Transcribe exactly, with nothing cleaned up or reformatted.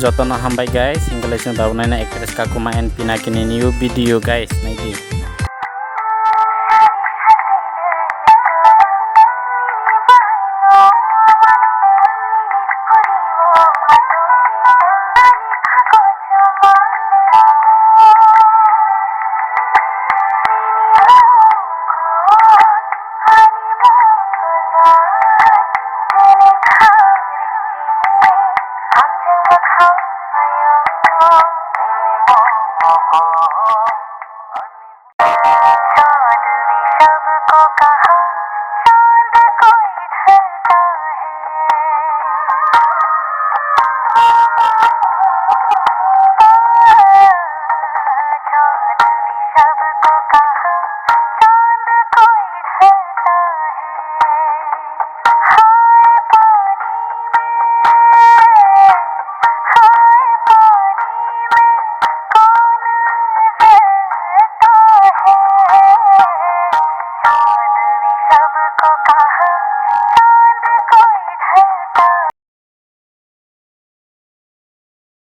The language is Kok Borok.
Jotono hambai guys, hinkhwlai chwng tabuk naina actress Kakuma and Pinaki ni new video guys, naidi.